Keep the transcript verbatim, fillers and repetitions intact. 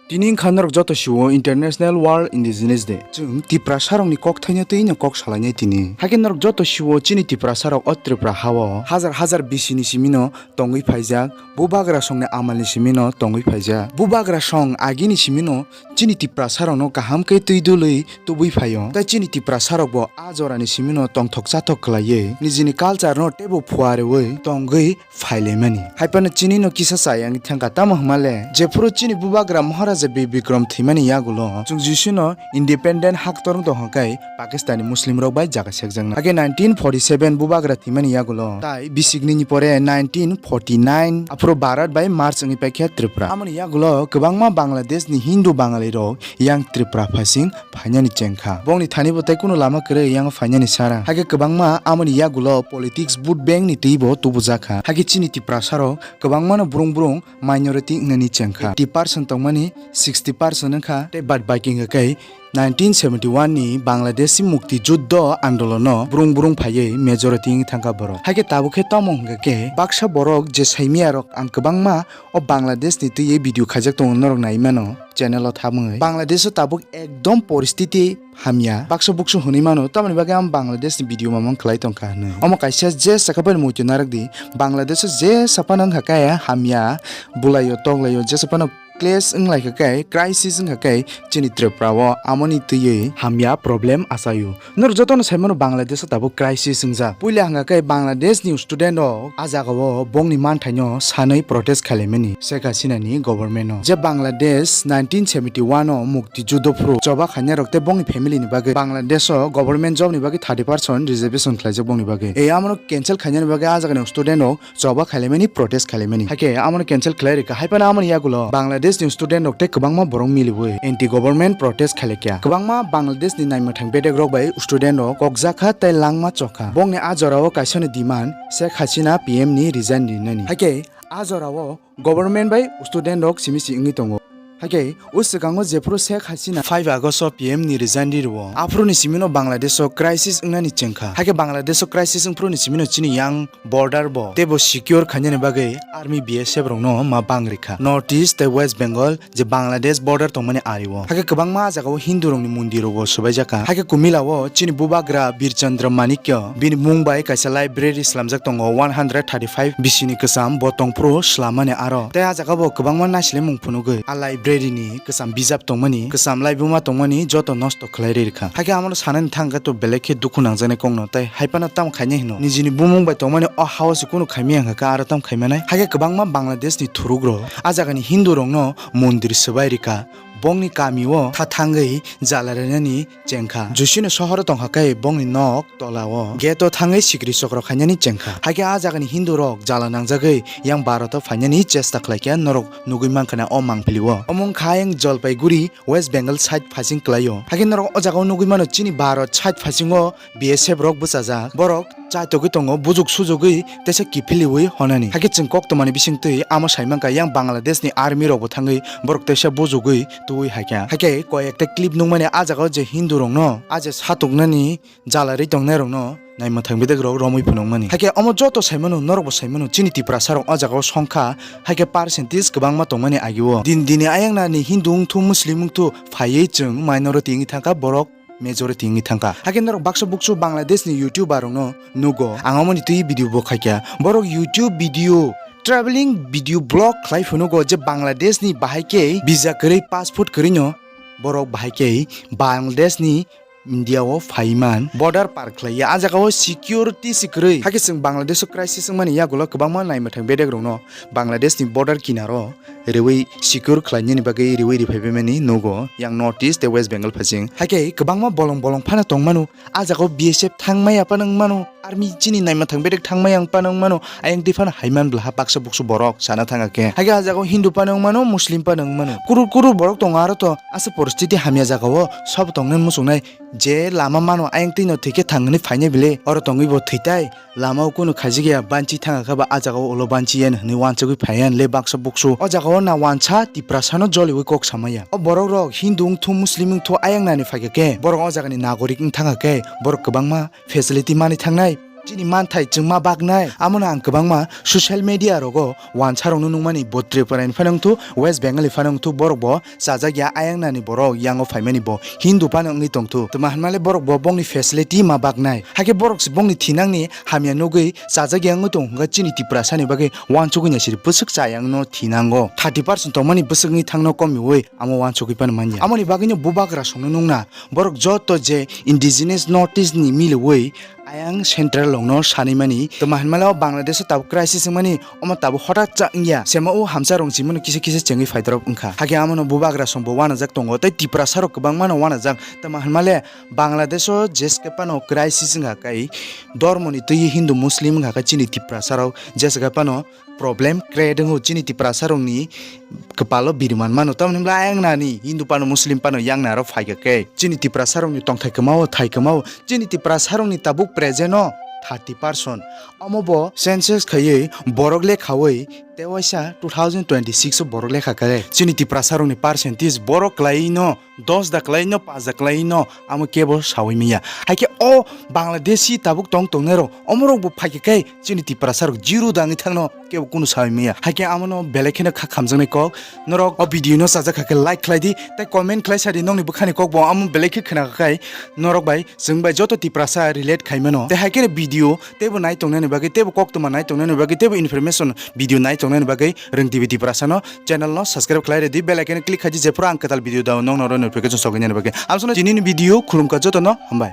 Tini wngkha norok joto siwo International World Indigenous Day. Chwng Tiprasarokni kokthaino twi no kok salainai tini. Hakhe norok joto siwo chini Tiprasarok o Tripura hao hajar hajar bisini simino tongwi phaijak, bubagra songni amalni simino tongwi phaijak. Bubagra song agini simino chini Tiprasarokno kaham khe twi dului tubui phaio. Tai chini Tiprasarokbo a jorani simino tongthok chathok khlaiwi nijini culture-no teibo phuarwi tongwi phailaimani. Haiphano chinino kisa chayang thangkha, tamo hwnmale jephuru chini bubagra Maharaja Bir Bikram thwimani yagulo chwng Jisuno independent haktor wng tongkha khe Pakistani Muslimrok bai jaga sekjaknai. Hakhe nineteen forty seven bubagra thwimani yagulo tai bisiknini pore nineteen forty nine aphuru Bharat bai merge wngwi paikha Tripura. Amoni yagulo kwbangma Bangladeshni Hindu Bangalirok yang Tripura phasing phainani chengkha. Bongni thani bo tei kunu lama kwrwi yang phainani sara. Hakhe kwbangma amoni yagulo politics vote bank ni twi bo tubujakha. Hakhe chini Tiprasarok kwbangmano brung brung minority wngnani chengkha. Eighty percent tongmani sixty percent wngkha tei bad baki wngkha khe nineteen seventy one ni Bangladeshi Mukti Juddho Andolono brung brung phaiwi majority wngwi thangkha borok. Hakhe tabuk khe tamo hwnkha khe baksa borok je saimiyarok ang kwbangma o Bangladesh ni twiwi video khaijak tongo norok nai mano channel o thamwi. Bangladesh o tabuk ekdom poristiti hamya. Baksa buksu hwnwi mano, tamoni bagwi ang Bangladesh ni video mamang khlai tongkha hwnwi. Omo kaisa je sakha bai muitu narwk di, Bangladesh o je saphano wngkha khe hamya, bwlaio toklaio, je saphano clash wnglaikha khe, crisis wngkha khe, chini Tripura o amoni twiwi hamya problem achaio. Norok jotono saimano Bangladesh o tabuk crisis wngjak. Puila hwnkha khe Bangladesh ni student rok a jaga o bongni manthaino sanwi protest khailaimani Sheikh Hasina ni government no. Je Bangladesh nineteen seventy one o mukti juddho phuru choba khainai rok tei bongni family ni bagwi Bangladesh o government job ni bagwi thirty percent reservation khlaijak bongni bagwi. E amono cancel khainani bagwi a jaga ni student rok choba khailaimani, protest khailaimani. Hakhe amono cancel khlai rikha. Haiphano amoni yagulo Bangladesh ni student rok tei kwbangma borok miliwi anti government protest khailaikha. Kwbangma Bangladesh ni naimwthang bedek rok bai student rok kokjakha tei langma chokha. Bongni a jorao kaisani demand Sheikh Hasina P M ni resign rinani. Hakhe a jorao government bai student rok simi si wngwi tongo. Hakhe o swkango jephuru Sheikh Hasina five August o P M ni resign ri rwo, aphuru ni simino Bangladesh o crisis wngnani chengkha. Hakhe Bangladesh o crisis wngphuru ni simino chini yang border bo teibo secure khainani bagwi army B S F rokno ma bang rikha. North East tei West Bengal je Bangladesh border tongmani ari o. Hakhe kwbangma jagao Hindu rokni mondir rogo swbaijakha. Hakhe Kumila o chini bubagra Bir Chandra Manikya bini mung bai kaisa library slamjak tongo, one hundred thirty five bisini kwcham bo tongphuru slamani aro. Tei a jagao kwbangma naisile mung phunugwi a library ni kwcham bijap tongmani, kwcham laibuma tongmani joto nosto khlai rikha. Hakhe amono sanani thangkhe to belai khe dukhu nangjaknai kokno tei haiphano tamo khainai hino. Nijini bumung bai tongmani o hao se kunu khaimaya hwnkha khe aro tamo khaimanai. Hakhe kwbangma Bangladesh ni thuruk rok a jagani Hindu rokno mondir swbai rikha. Bongni kami o tha thangwi jala rinani chengkha. Jusino sohoro tongkha khe bongni nok tola o gate o thangwi sikri chokro khainani chengkha. Hakhe a jagani Hindu rok jala nangjagwi yang Bharat o phainani chesta khlaikha norok nugwi mankha na o mangpili o. Omo wngkha ayang Jalpaiguri West Bengal side phasing kwlaio. Hakhe norok o jaga o nugwi mano chini Bharat side phasingo B S F rok bwchajak. Borok chaitogwi tongo, bujuk sujugwi teisa kiphiliwi honani. Hakhe chwng koktwmani bisingtwi amo saimankha yang Bangladesh ni army rokbo thangwi borok teisa bujugwi twiwi haikha. Hakhe koi ekta clip nukmani a jaga o je Hindu rokno a je satuknani jala ri tongnai rokno naimwthang bedek rok romwi phunukmani. Hakhe omo joto saimano, norokbo saimano, chini Tiprasa rok o jaga o songkha, hakhe percentage kwbangma tongmani agio. Din dini ayang nani Hindu wngthu, Muslim wngthu, phaiwi chwng minority wngwi thangkha, borok majority wngwi thangkha. Hakhe norok baksa buksu Bangladesh ni YouTuber rokno nugo, ang omoni twi video bo khaikha. Borok YouTube video, traveling video, vlog khlai phunugo je Bangladesh ni bahai khe visa kwrwi, passport kwrwi no borok bahai khe Bangladesh ni India o phaiman border par khlaiya. A jaga o security se kwrwi. Hakhe chwng Bangladesh o crisis wngmani yagulo kwbangma naimwthang bedek rokno Bangladesh ni border kinaro riwi secure khlainani bagwi riwi riphaibaimani nugo yang North East tei West Bengal phasing. Hakhe kwbangma bolong bolong phano tongmano. A jaga o B S F thangmaya phano wngmano, army chini naimwthang bedek thangmaya wngphano wngmano, ayang twi phano haiman bwlaha baksa buksu borok sana thangkha khe. Hakhe a jaga o Hindu phano wngmano, Muslim phano wngmano. Kurur kurur borok tongo aro to asa poristiti hamya jaga o sobo tongnani muchungnai. Je lama mano ayang twi no thwi khe thang hwnwi phainai bile, oro tongwi bo thwitai. Lama o kunu khaijak ya, banchi thangkha ba a jaga o ulo banchi yen hwnwi uansugwi phaiyan le baksa buksu. O jaga o na uansa Tiprasa no joliwi kok samaya. O borok rok Hindu wngthu, Muslim wngthu ayang nani phaikha khe, borok o jaga ni nagorik wng thangkha khe, borok kwbangma facility manwi thangnai. chini manthai chwngma baknai. Amono ang kwbangma social media rogo wansa rokno nukmani, bo Tripura ni phano wngthu, West Bengal ni phano wngthu, borok bo chajak ya, ayang nani borok yango phaimani bo Hindu phano wngwi tongthu. Tma hwnmale borok bo bongni facility ma baknai. Hakhe borok se bongni thinangni hamya nugwi chajak ya wngwi tong hwnkha chini Tiprasa ni bagwi wansugwi naisiri bwswk chayang no thinango. Thirty percent tongmani bwswk wngwi thangno komiwi amo wansugwi phano manya. Amoni bagwino bubagra songno nukna borok joto je indigenous North East ni miliwi ayang central rokno sanwi mani. Tma hwnmale o Bangladesh o tabuk crisis wngmani, omo tabuk hotat cha wngya. Sema o hamsa rong chimano kisa kisa chengwi phaidorok wngkha. Hakhe amono bubagra songbo wanajak tongo, tei Tiprasa rok kwbangmano wanajak. Tma hwnmale Bangladesh o jeske phano crisis wngkha kai, dormoni twi Hindu Muslim wngkha kai chini Tiprasa rok jeske phano problem create wngkha chini Tiprasa rokni kwpalo biriman mano. Tamoni bwla ayang nani Hindu phano Muslim phano yang naro phaikha khe chini Tiprasa rokni tongthai kwmao thai kwmao chini Tiprasa rokni tabuk present o thirty percent. Omo bo census khaiwi borok lekhawi tewaisa two thousand twenty six o borok lekha khe chini Tiprasa rokni percentage borok kwlai no dos da kwlai no, pas da kwlai no, amo kebo sawi manya. Hakhe o Bangladeshi tabuk tong tongnai rok, omorok bo phaikhe kai chini Tiprasa rok zero da wngwi thangno kebo kunu sawi manya. Hakhe amono belai kheno kha khamjaknai kok. Norok o video no chajak kha khe like khlai di, tei comment khlai sa di nokni bwkhani kok bo amo belai khe khna kha kai norok bai, chwng bai joto Tiprasa relate khai mano. Tei hai kheno video teibo nai tongnani bagwi, teibo koktwma nai tongnani bagwi, teibo information video nai tongnani bagwi Rwng T V Tiprasa no channel no subscribe khlai rwdi, bell icon click khaidi, jephru ang kwtal video dao nokno oro notification sogwi nani bagwi. Amsano tinini video khulumkha jotono, hambai.